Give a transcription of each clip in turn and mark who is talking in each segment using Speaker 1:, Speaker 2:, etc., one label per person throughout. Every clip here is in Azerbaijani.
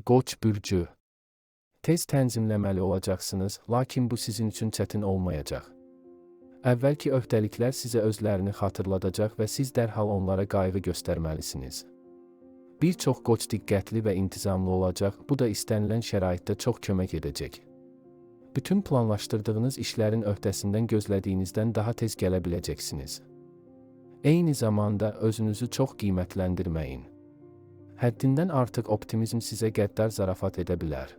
Speaker 1: Qoç bürcü. Tez tənzimləməli olacaqsınız, lakin bu sizin üçün çətin olmayacaq. Əvvəlki öhdəliklər sizə özlərini xatırladacaq və siz dərhal onlara qayğı göstərməlisiniz. Bir çox qoç diqqətli və intizamlı olacaq, bu da istənilən şəraitdə çox kömək edəcək. Bütün planlaşdırdığınız işlərin öhdəsindən gözlədiyinizdən daha tez gələ biləcəksiniz. Eyni zamanda özünüzü çox qiymətləndirməyin. Həddindən artıq optimizm sizə qəddar zarafat edə bilər.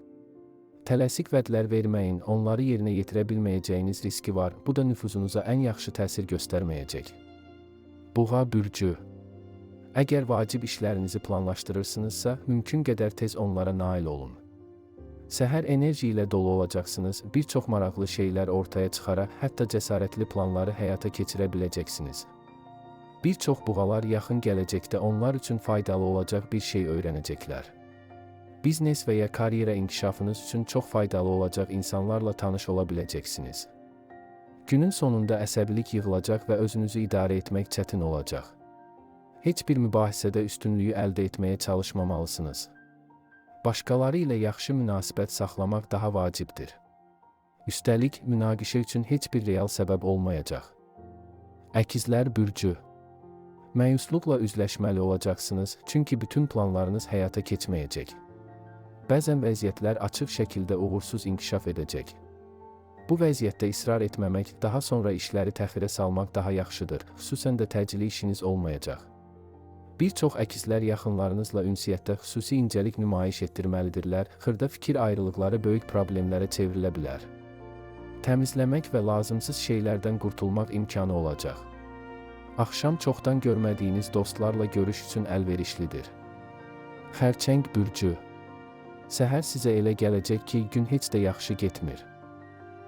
Speaker 1: Tələsik vədlər verməyin, onları yerinə yetirə bilməyəcəyiniz riski var, bu da nüfuzunuza ən yaxşı təsir göstərməyəcək. Buğa bürcü. Əgər vacib işlərinizi planlaşdırırsınızsa, mümkün qədər tez onlara nail olun. Səhər enerji ilə dolu olacaqsınız, bir çox maraqlı şeylər ortaya çıxaraq, hətta cəsarətli planları həyata keçirə biləcəksiniz. Bir çox buğalar yaxın gələcəkdə onlar üçün faydalı olacaq bir şey öyrənəcəklər. Biznes və ya karyera inkişafınız üçün çox faydalı olacaq insanlarla tanış ola biləcəksiniz. Günün sonunda əsəbilik yığılacaq və özünüzü idarə etmək çətin olacaq. Heç bir mübahisədə üstünlüyü əldə etməyə çalışmamalısınız. Başqaları ilə yaxşı münasibət saxlamaq daha vacibdir. Üstəlik, münaqişə üçün heç bir real səbəb olmayacaq. Əkizlər bürcü. Məyusluqla üzləşməli olacaqsınız, çünki bütün planlarınız həyata keçməyəcək. Bəzən vəziyyətlər açıq şəkildə uğursuz inkişaf edəcək. Bu vəziyyətdə israr etməmək, daha sonra işləri təxirə salmaq daha yaxşıdır, xüsusən də təcili işiniz olmayacaq. Bir çox əkizlər yaxınlarınızla ünsiyyətdə xüsusi incəlik nümayiş etdirməlidirlər, xırda fikir ayrılıqları böyük problemlərə çevrilə bilər. Təmizləmək və lazımsız şeylərdən qurtulmaq imkanı olacaq. Axşam çoxdan görmədiyiniz dostlarla görüş üçün əlverişlidir. Xərçəng bürcü. Səhər sizə elə gələcək ki, gün heç də yaxşı getmir.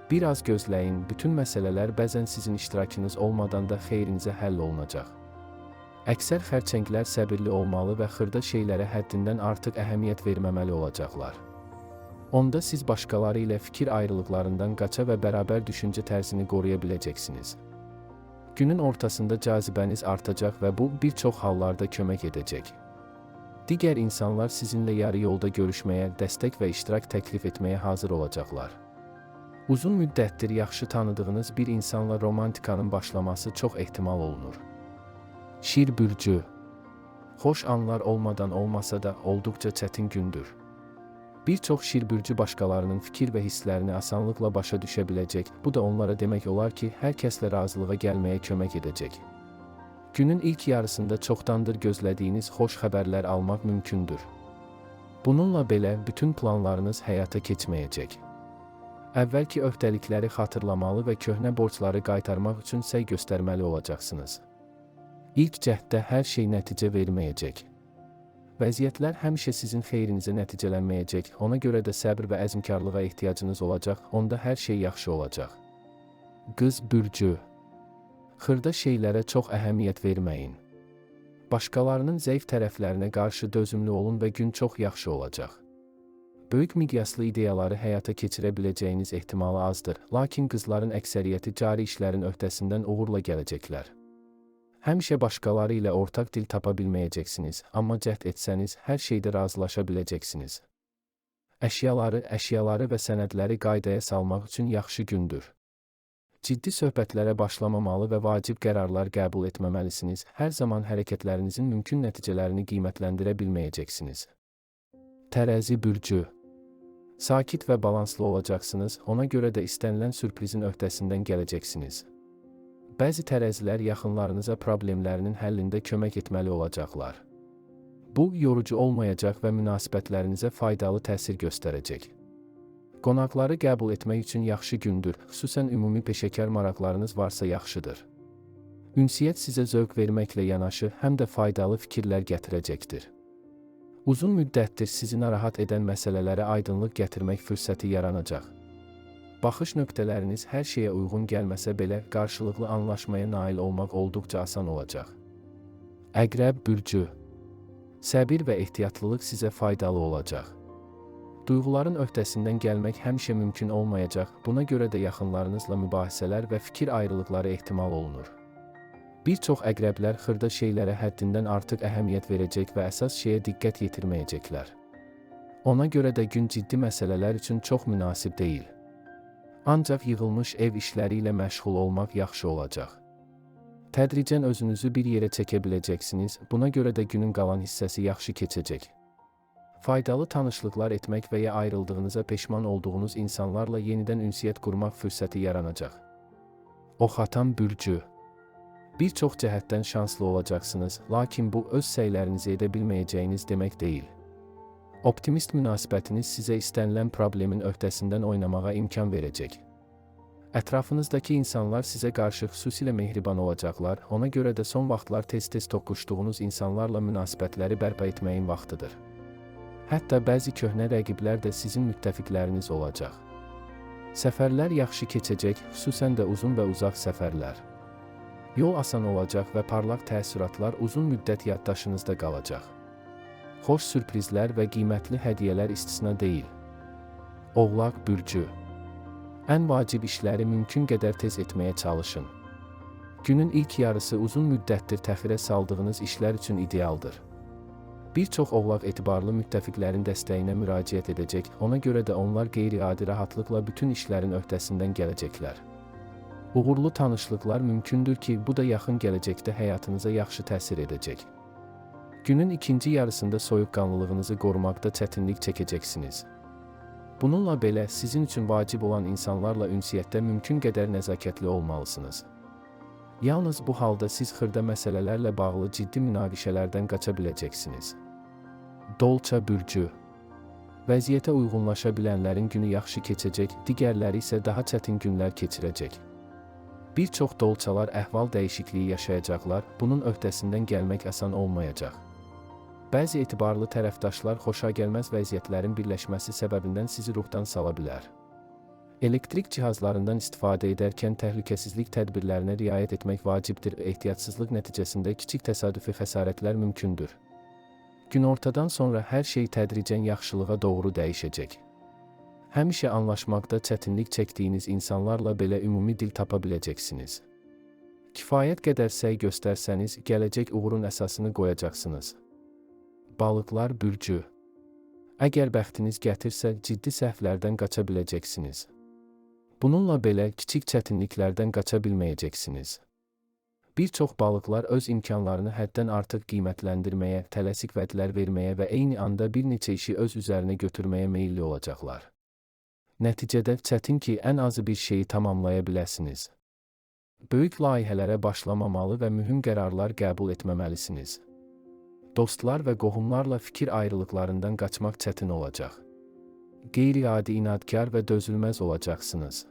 Speaker 1: Bir az gözləyin, bütün məsələlər bəzən sizin iştirakınız olmadan da xeyrinizə həll olunacaq. Əksər xərçənglər səbirli olmalı və xırda şeylərə həddindən artıq əhəmiyyət verməməli olacaqlar. Onda siz başqaları ilə fikir ayrılıqlarından qaça və bərabər düşüncə tərzini qoruya biləcəksiniz. Günün ortasında cazibəniz artacaq və bu bir çox hallarda kömək edəcək. Digər insanlar sizinlə yarı yolda görüşməyə, dəstək və iştirak təklif etməyə hazır olacaqlar. Uzun müddətdir yaxşı tanıdığınız bir insanla romantikanın başlaması çox ehtimal olunur. Şir bürcü. Xoş anlar olmadan olmasa da olduqca çətin gündür. Bir çox şir bürcü başqalarının fikir və hisslərini asanlıqla başa düşə biləcək, bu da onlara demək olar ki, hər kəslə razılığa gəlməyə kömək edəcək. Günün ilk yarısında çoxdandır gözlədiyiniz xoş xəbərlər almaq mümkündür. Bununla belə, bütün planlarınız həyata keçməyəcək. Əvvəlki öhdəlikləri xatırlamalı və köhnə borcları qaytarmaq üçün səy göstərməli olacaqsınız. İlk cəhddə hər şey nəticə verməyəcək. Vəziyyətlər həmişə sizin xeyrinizə nəticələnməyəcək, ona görə də səbr və əzmkarlığa ehtiyacınız olacaq, onda hər şey yaxşı olacaq. Qız bürcü. Xırda şeylərə çox əhəmiyyət verməyin. Başqalarının zəif tərəflərinə qarşı dözümlü olun və gün çox yaxşı olacaq. Böyük miqyaslı ideyaları həyata keçirə biləcəyiniz ehtimalı azdır, lakin qızların əksəriyyəti cari işlərin öhdəsindən uğurla gələcəklər. Həmişə başqaları ilə ortaq dil tapa bilməyəcəksiniz, amma cəhd etsəniz, hər şeydə razılaşa biləcəksiniz. Əşyaları və sənədləri qaydaya salmaq üçün yaxşı gündür. Ciddi söhbətlərə başlamamalı və vacib qərarlar qəbul etməməlisiniz, hər zaman hərəkətlərinizin mümkün nəticələrini qiymətləndirə bilməyəcəksiniz. Tərəzi bürcü. Sakit və balanslı olacaqsınız, ona görə də istənilən sürprizin öhdəsindən gələcəksiniz. Bəzi tərəzilər yaxınlarınıza problemlərinin həllində kömək etməli olacaqlar. Bu, yorucu olmayacaq və münasibətlərinizə faydalı təsir göstərəcək. Qonaqları qəbul etmək üçün yaxşı gündür, xüsusən ümumi peşəkar maraqlarınız varsa yaxşıdır. Ünsiyyət sizə zövq verməklə yanaşı, həm də faydalı fikirlər gətirəcəkdir. Uzun müddətdir sizi narahat edən məsələlərə aydınlıq gətirmək fürsəti yaranacaq. Baxış nöqtələriniz hər şeyə uyğun gəlməsə belə, qarşılıqlı anlaşmaya nail olmaq olduqca asan olacaq. Əqrəb bürcü. Səbir və ehtiyatlılıq sizə faydalı olacaq. Duyğuların öhdəsindən gəlmək həmişə mümkün olmayacaq, buna görə də yaxınlarınızla mübahisələr və fikir ayrılıqları ehtimal olunur. Bir çox əqrəblər xırda şeylərə həddindən artıq əhəmiyyət verəcək və əsas şeyə diqqət yetirməyəcəklər. Ona görə də gün ciddi məsələlər üçün çox münasib deyil. Ancaq yığılmış ev işləri ilə məşğul olmaq yaxşı olacaq. Tədricən özünüzü bir yerə çəkə biləcəksiniz, buna görə də günün qalan hissəsi yaxşı keçəcək. Faydalı tanışlıqlar etmək və ya ayrıldığınıza peşman olduğunuz insanlarla yenidən ünsiyyət qurmaq fürsəti yaranacaq. Oxatan bürcü. Bir çox cəhətdən şanslı olacaqsınız, lakin bu öz səylərinizi edə bilməyəcəyiniz demək deyil. Optimist münasibətiniz sizə istənilən problemin öhdəsindən oynamağa imkan verəcək. Ətrafınızdakı insanlar sizə qarşı xüsusilə mehriban olacaqlar, ona görə də son vaxtlar tez-tez toqquşduğunuz insanlarla münasibətləri bərpa etməyin vaxtıdır. Hətta bəzi köhnə rəqiblər də sizin müttəfiqləriniz olacaq. Səfərlər yaxşı keçəcək, xüsusən də uzun və uzaq səfərlər. Yol asan olacaq və parlaq təəssüratlar uzun müddət yaddaşınızda qalacaq. Xoş sürprizlər və qiymətli hədiyyələr istisna deyil. Oğlaq bürcü. Ən vacib işləri mümkün qədər tez etməyə çalışın. Günün ilk yarısı uzun müddətdir təxirə saldığınız işlər üçün idealdır. Bir çox oğlaq etibarlı müttəfiqlərin dəstəyinə müraciət edəcək, ona görə də onlar qeyri-adi rahatlıqla bütün işlərin öhdəsindən gələcəklər. Uğurlu tanışlıqlar mümkündür ki, bu da yaxın gələcəkdə həyatınıza yaxşı təsir edəcək. Günün ikinci yarısında soyuqqanlılığınızı qorumaqda çətinlik çəkəcəksiniz. Bununla belə, sizin üçün vacib olan insanlarla ünsiyyətdə mümkün qədər nəzakətli olmalısınız. Yalnız bu halda siz xırda məsələlərlə bağlı ciddi münaqişələrdən qaça biləcəksiniz. Dolça bürcü. Vəziyyətə uyğunlaşa bilənlərin günü yaxşı keçəcək, digərləri isə daha çətin günlər keçirəcək. Bir çox dolçalar əhval dəyişikliyi yaşayacaqlar, bunun öhdəsindən gəlmək asan olmayacaq. Bəzi etibarlı tərəfdaşlar xoşagəlməz vəziyyətlərin birləşməsi səbəbindən sizi ruhdan sala bilər. Elektrik cihazlarından istifadə edərkən təhlükəsizlik tədbirlərinə riayət etmək vacibdir. Ehtiyatsızlıq nəticəsində kiçik təsadüfi xəsarətlər mümkündür. Günortadan sonra hər şey tədricən yaxşılığa doğru dəyişəcək. Həmişə anlaşmaqda çətinlik çəkdiyiniz insanlarla belə ümumi dil tapa biləcəksiniz. Kifayət qədər səy göstərsəniz, gələcək uğurun əsasını qoyacaqsınız. Balıqlar bürcü. Əgər bəxtiniz gətirsə, ciddi səhvlərdən qaça biləcəksiniz. Bununla belə, kiçik çətinliklərdən qaça bilməyəcəksiniz. Bir çox balıqlar öz imkanlarını həddən artıq qiymətləndirməyə, tələsik vədlər verməyə və eyni anda bir neçə işi öz üzərinə götürməyə meyilli olacaqlar. Nəticədə çətin ki, ən azı bir şeyi tamamlaya biləsiniz. Böyük layihələrə başlamamalı və mühüm qərarlar qəbul etməməlisiniz. Dostlar və qohumlarla fikir ayrılıqlarından qaçmaq çətin olacaq. Qeyri-adi inadkar və dözülməz olacaqsınız.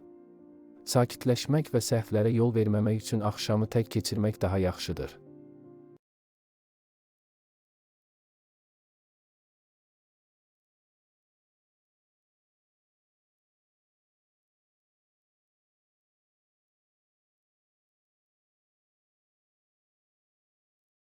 Speaker 1: Sakitləşmək və səhvlərə yol verməmək üçün axşamı tək keçirmək daha yaxşıdır.